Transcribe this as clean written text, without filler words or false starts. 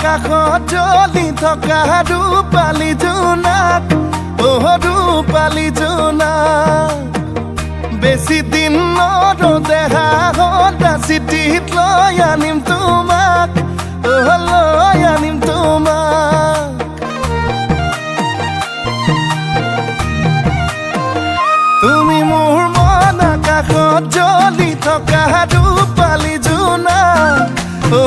আকাশত জ্বলি থকা ৰূপালী জোনাক, অ ৰূপালী জোনাক। বেছি দিন নৰওঁ দেহা, হণ্ডা চিটিত লৈ আনিম তোমাক, অ লৈ আনিম তোমাক। তুমি মোৰ মন আকাশত জ্বলি থকা ৰূপালী জোনাক, অ।